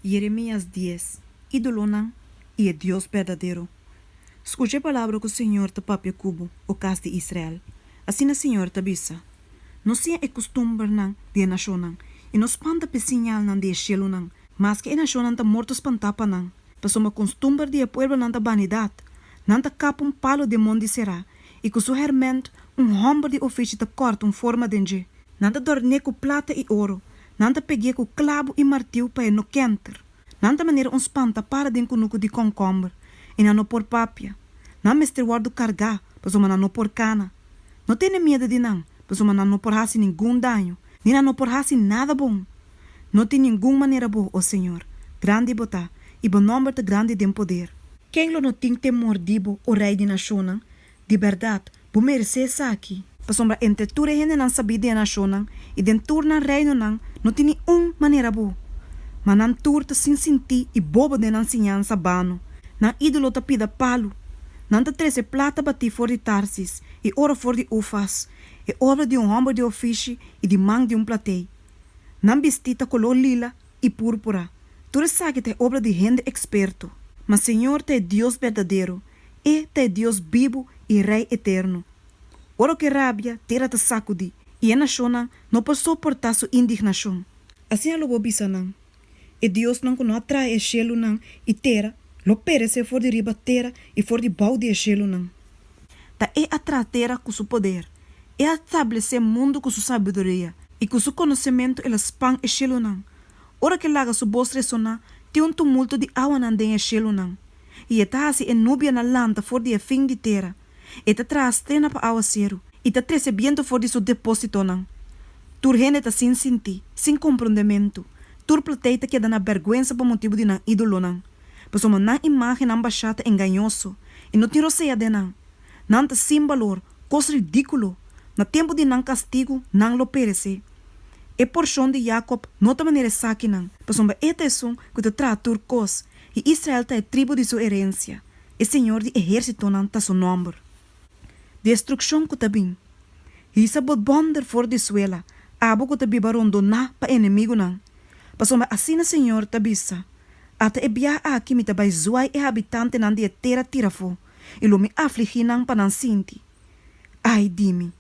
Yeremías dies, Ídolonan i e Dios berdadero Skucha e palabra ku señor ta papia ku bo, o kas di Israel. Asina señor ta bisa, No siña e kustumbernan di e nashonnan, i no spanta p'e siñalnan di e shelunan, maske e nashonnan ta morto spantá pa nan. Pasobra kostumber di e pueblonan ta banidat. Nan ta kap un palu den mondi será, i ku su hèrmènt un hòmber di ofishi ta kòrta un forma den dje. Nan ta dòrn'é ku plata i oro, nan ta peg'é ku klabu i martiu pa e no kènter. Nan ta manera un spantapara den kunuku di kònkòmber, i nan no por papia. Nan mester wòrdu kargá, pasobra nan no por kana. No tene miedu di nan, pasobra nan no por hasi ningun daño, ni nan no por hasi nada bon. No tin ningun manera Bo, o Señor. Grandi Bo ta, i Bo nòmber ta grandi den poder. Ken lo no tin temor di Bo, o Rei di nashonnan? Di bèrdat, Bo meresé esaki. Pasobra entre tur e hendenan sabí den e nashonnan i den tur nan reinonan no tin ni un manera Bo. Ma nan tur ta sin sintí i bobo den nan siñansa bano. Nan ídolo ta pida palu. Nan ta trese plata batí for di Tarsis i oro for di Ufas, e obra di un hòmber di ofishi i di man di un platei. Nan bistí ta koló lila i púrpura. Tur esaki ta e obra di hende eksperto. Ma Señor ta e Dios berdadero, E ta e Dios bibu i Rei eterno. Ora ku e rabia, tera ta sakudí, i e nashonnan no por soportá su indignashon. Asina lo bo bisa nan, E diosnan ku no a traha e shelunan i tera lo peresé for di riba tera i for di bou di e shelunan. Ta E a traha tera ku su poder, E a stablesé mundu ku su sabiduria, i ku su konosementu El a span e shelunan. Ora ku E laga su bos resoná, tin un tumulto di awanan den e shelunan, i E ta hasi e nubianan lanta for di e fin di tera. E ta traha strena pa awaseru, i ta trese bientu for di su depósitonan. Tur hende ta sin sintí, sin komprondementu. Tur platei ta keda na bèrgwensa pa motibu di nan ídolonan, pasobra nan imágennan bashá ta engañoso i no tin rosea den nan. Nan ta sin balor, kos ridíkulo. Na tempu di nan kastigu nan lo peresé. E porshon di Yakòb no ta manera esakinan, pasobra e ta esun ku ta traha tur kos, i Israel ta e tribu di su herensia. E señor di ehérsitonan ta su nòmber. Destrukshon ku ta bin. Hisa bo bònder for di suela, abo ku ta biba rondoná pa enemigunan. Pasobra asina señor ta bisa, Ata e biaha aki mi ta bai zuai e habitantenan di e tera tira afó, i lo mi afligí nan pa nan sinti. Ai di mi!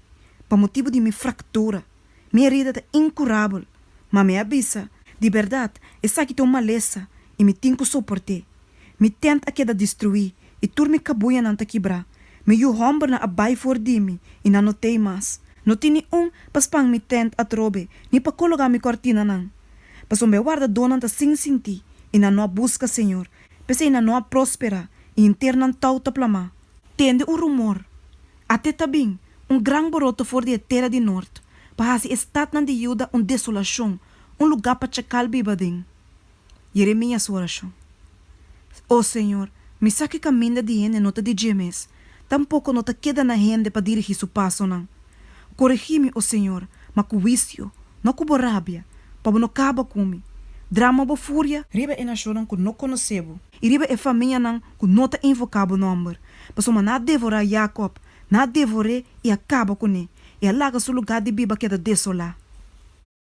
Pa motibu di mi fraktura, mi herida ta inkurabel. Ma mi a bisa, Di bèrdat, esaki ta un malesa, i mi tin ku soport'é. Mi tènt a keda destruí, i tur mi kabuyanan ta kibrá. Mi yu hòmbernan a bai for di mi, i nan no t'ei mas. No tin ni un pa span mi tènt atrobe, ni pa kologá mi kòrtinanan. Pasobra e wardadónan ta sin sintí, i nan no a buska señor. P'esei nan no a prosperá, i henter nan tou ta plamá. Tende un rumor! Ate ta bin, un gran boroto for di e tera di nort, pa hasi e statnan di Juda un desolashon, un lugá pa chakal biba den. Jeremias su orashon. O señor, mi sa ku e kaminda di hende no ta di dje mes, tampoko no ta keda na hende pa dirigí su pasonan. Koregí mi, o señor, ma ku wisio, no ku bo rabia, pa bo no kaba ku mi. Drama bo furia riba e nashonnan ku no konosé bo, i riba e famianan ku no ta invoká bo nòmber, pasobra nan a devorá Yakòb, nan a devor'é i a kaba kuné, i a laga su lugá di biba keda desolá.